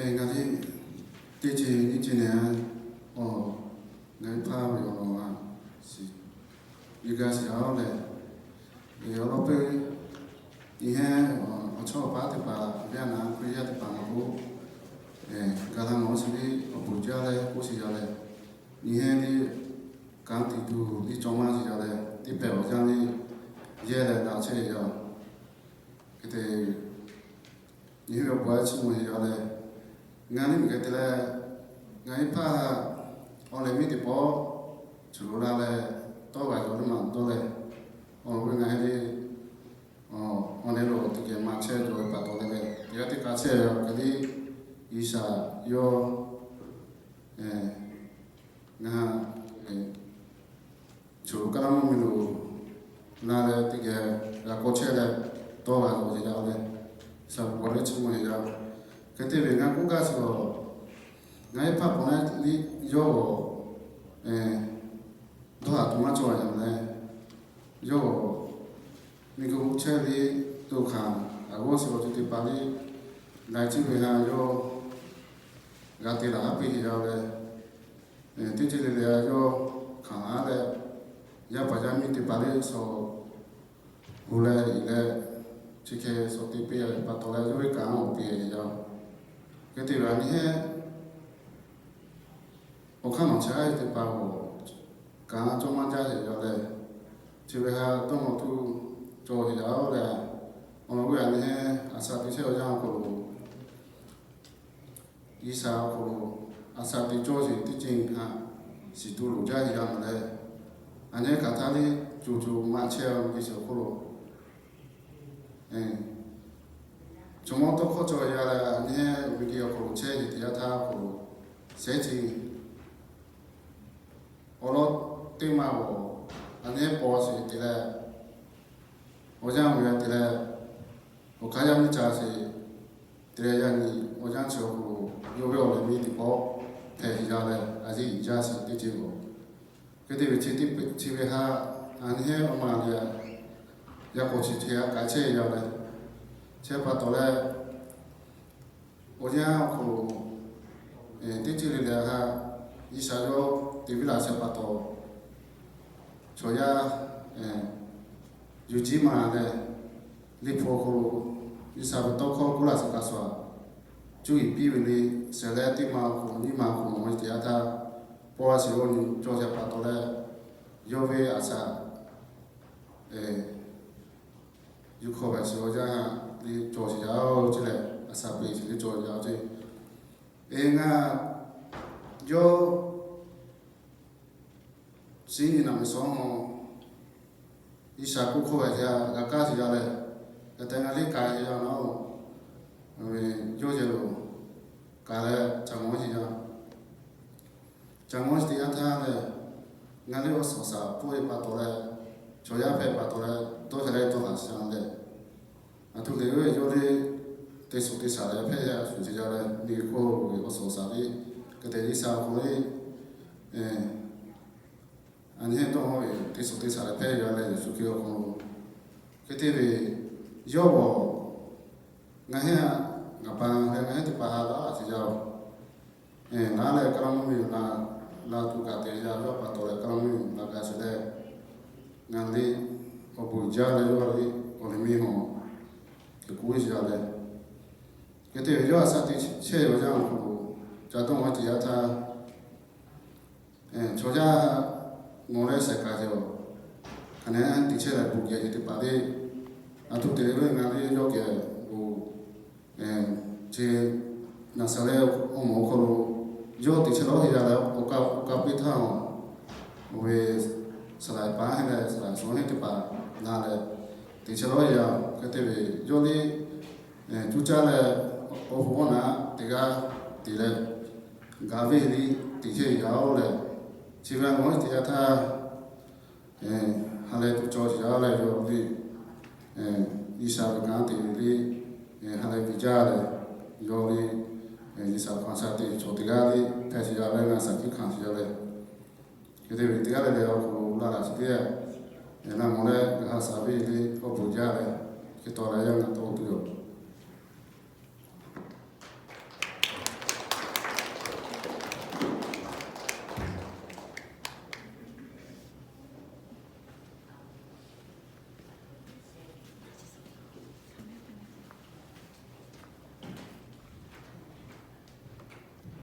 Ngaˬ hui teˇ ceuˬ nyiˇ ceuˬ nehˬ, awˬ, ngaˬ hui hpaˇ ve awˬ lawn a shiˍ, yehˬ g'a shiˍ a leh, awˬ lawn peuˬ, nyi hehnˇ awˬ chawˇ awˬ paˉ teˇ hpaˍ, awˬ viˉ awˬ nyi Hkriꞈ yaˇ teˇ hpaˍ maˇ k'oˆ, gaˬ la mawˬ shiˍ ve awˬ bon jaˇ leh k'oˆ shiˍ yaˇ leh, nyi hehnˇ ve kanˉ te tuˬ liˇ cawˬ maˇ shiˍ yaˇ leh, teˇ pehˍ awˬ yanˇ ve yehˇ leh daꞈ chehˇ ve yoˬ. Hk'e te nyi hehnˇ ve awˬ bon a chiˇ mvuh yaˇ leh, ngaˬ hui miˬ hk'e te leh, ngaˬ hui hpaˇ awˬ lehˬ miˇ teˇ pawˆ cawˬ lo laˇ leh, tawˇ g'a cawˬ teˇ maˬ dawˇ leh, awˬ lawn ve ngaˬ hui ve awˬ lehˬ lo teˇ geh maˇ chehˇ cawˬ ve pa taw leh, teˇ g'aˇ teˇ k'a chehˇ ve awˬ hk'e le, G'uiˬsha yawˇ ngaˬ cawˬ lo kaˇ laˇ mvuhˇ miˬ lo laˇ leh teˇ geh g'a k'awꞈ chehˇ leh, tawˇ g'a cawˬ yaˇ leh, G'uiˬsha bon leh chiˇ mvuh yaˇ. Hk'e te ve ngaˬ k'oˆ gaˇ shiˍ lawˬ, ngaˬ hui hpaˇ pawˬ naˉ le, yawˇ dawˇ haˍ tuˬ maˇ cawˬ yaˇ leh, yawˇ miˬ guiˬ chehˇ ve to hkanˍ a g'awˇ shiˍ awˬ ceuˬ teˇ hpaˍ le, laiˬ chi ve ha yawˇ g'a te laˬ haˉ piˇ yaˇ leh, teˇ ceuˬ le le a yawˇ hkanˍ haˉ leh, yaˇ paˍ yaˇ miˇ teˇ hpaˍ le suh hu leh iˉ leh, chi hk'e suh te piˇ ve pa taw leh yawˇ ve kanˉ awˬ piˇ yaˇ. Hk'e te ve a nyi hehnˇ awˬ hk'aˇ nawˬ chaꞈ teˇ hpaˍ-oˬ, kanˉ cawˇ maˇ jaˇ sheˍ yaˇ leh, chi ve ha dawˇ nawˬ tuˬ cawˬ sheˍ yaˇ-oˬ leh, awˬ lawn ve a nyi hehnˇ a shaꞈ teꞈ chehˇ awˬ yanˇ awˬ hk'aw lo G'uiˬsha awˬ hk'aw lo a shaꞈ teꞈ cawˇ sheˍ teˇ ceuˬ htaꞈ shiˍ tuˬ loˍ jaˇ sheˍ yaˇ leh, a nyi hk'aˬ htaˇ le, co co maˇ chehˇ ve G'uiˬsha awˬ hk'aw lo chaw mawˇ tawˇ hkawˇ cawˬ yaˇ leh, a nyi hehnˇ ve geh awˬ hk'aw lo chehˇ sheˍ teˇ yanˇ htaˇ awˬ hk'aw lo shehˉ chi awˬ lawn teˇ maˬ awˬ, a nyi hehnˇ paw sheˍ te leh, awˬ yanˇ ve a te leh, awˬ hk'aˇ yaˇ miˇ ca sheˍ te leh, yaˇ nyi awˬ yanˇ chi awˬ hk'aw lo yawˇ ve awˬ lehˬ miˇ teˇ pawˆ hpehꞈ yaˇ leh, a yeˇ iˉ jaˇ sheˍ teˇ ceuˬ-oˬ. Hk'e te ve chi teˇ chi ve ha, a nyi hehnˇ awˬ maˬ le, yaˇ k'awꞈ chi hk'e a kaꞈ chehˇ yaˇ leh, chehˇ pa taw leh, awˬ yanˇ awˬ hk'aw lo teˇ ceuˬ le le ha, G'uiˬsha yawˇ te viˉ laˬ shehˍ pa taw, chaw yaˇ yuˬ jiˇ maˬ leh, liꞈ hpu awˬ hk'aw lo G'uiˬsha ve tawˇ hkawˇ k'oˆ laˇ sheˍ kaꞈ shuˍ, cuˇ yiˍ piˇ ve le, shehˍ leh teˇ maˬ awˬ hk'aw lo nyiˇ maˬ awˬ hk'aw lo maˇ te yaˇ htaˇ, paw a sheˍ awˬ nyi cawˬ shehˍ pa taw leh, yawˇ ve a shaꞈ yuˬ hkawˇ ve sheˍ awˬ yanˇ le cawˬ sheˍ yaˇ-oˬ ce leh, a shaꞈ peꞈ sheˍ le cawˬ yaˇ-oˬ ce. Eˬ, ngaˬ yawˇ shiˉ nyi naˬ ve sawˉ hawˇ G'uiˬsha k'oˆ hkawˇ ve htaꞈ g'a kaˇ sheˍ yaˇ leh, hk'e te ngaˬ le kaꞈ yaˇ naˉ-oˬ, yawˇ yehˬ lo kaꞈ leh ca mawˇ sheˍ yaˇ. Ca mawˇ sheˍ teˇ yanˇ htaˇ lehˬ, ngaˬ le awˬ suhˍ shaˍ hpawˇ ve pa taw leh, chaw yaˇ hpehꞈ pa taw leh, dawˇ sha leh dawˇ laˬ sheˍ yaˇ leh, a htoꞈ te ve yawˇ le teˇ suhˍ teˇ shaˍ leh hpehꞈ yaˇ shuˍ sheˍ yaˇ leh, miˬ guiˬ hk'oˆ ve awˬ suhˍ shaˍ le, hk'e te G'uiˬsha awˬ hk'aw lo le, a nyi hehnˇ dawˇ ve teˇ suhˍ teˇ shaˍ leh hpehꞈ yaˇ leh Yeˍsuˆ Hkriꞈ awˬ hk'aw lo, hk'e te ve yawˇ g'awˬ ngaˬ hehnˇ ngaˬ pa leh ngaˬ hehnˇ teˇ hpaˍ ha laˇ sheˍ yaˇ-oˬ. Naˉ leh Kaˇlaˇ mvuhˇ miˬ la, la tuˬ kaꞈ te yaˇ yawˇ pa taw leh Kaˇlaˇ mvuhˇ miˬ la g'a sheˍ leh, ngaˬ le awˬ bon jaˇ leh yawˇ le awˬ lehˬ miˇ hawˬ hk'e k'oˆ sheˍ yaˇ leh, hk'e te ve yawˇ a shaꞈ teꞈ chehˇ ve awˬ yanˇ awˬ hk'aw lo, ca dawˇ maˇ te yaˇ htaˇ, chaw yaˇ nawˬ leh shehˍ kaꞈ ce-oˬ, hk'aˬ nehˉ teꞈ chehˇ leh bon geh ce teˇ hpaˍ le, a htoꞈ te leh ve ngaˬ le yawˇ geh bon ce, Naˍzaˍrehˆ awˬ moˍ awˬ hk'aw lo yawˇ teꞈ chehˇ lawˬ heˆ yaˇ leh, awˬ kaˇ awˬ kaˇ piˇ htaˇ-oˬ, oˇ ve saˍ laˍ paˍ heˆ leh saˍ laˍ suhˍ heˆ teˇ hpaˍ na leh teꞈ chehˇ lawˬ heˆ yaˇ. Hk'e te ve yawˇ le cuˇ caˇ leh awˬ hoꞈ awˬ naˉ teˇ g'aˇ te leh, gaˬ ve le teꞈ chehˇ yaˇ-oˬ leh, chi ve a nawˬ teꞈ yaˇ htaˇ ha leh tuˬ cawˬ sheˍ yaˇ leh yawˇ le G'uiˬsha ve kanˉ te ve le ha leh tuˬ jaˇ leh, yawˇ le G'uiˬsha hk'aˬ shaꞈ teꞈ chaw teˇ g'aˇ le hpehꞈ sheˍ yaˇ leh ngaˬ shaˍ tiˉ hkanˍ sheˍ yaˇ leh, hk'e te ve teˇ g'aˇ le leh awˬ hk'aw lo laˇ laꞈ sheˍ teˇ g'aˇ, na mawˬ leh g'a ha shaˍ ve le awˬ bon jaˇ leh, hk'e taw leh yaˇ ngaˬ tawˇ tuˬ yoˬ.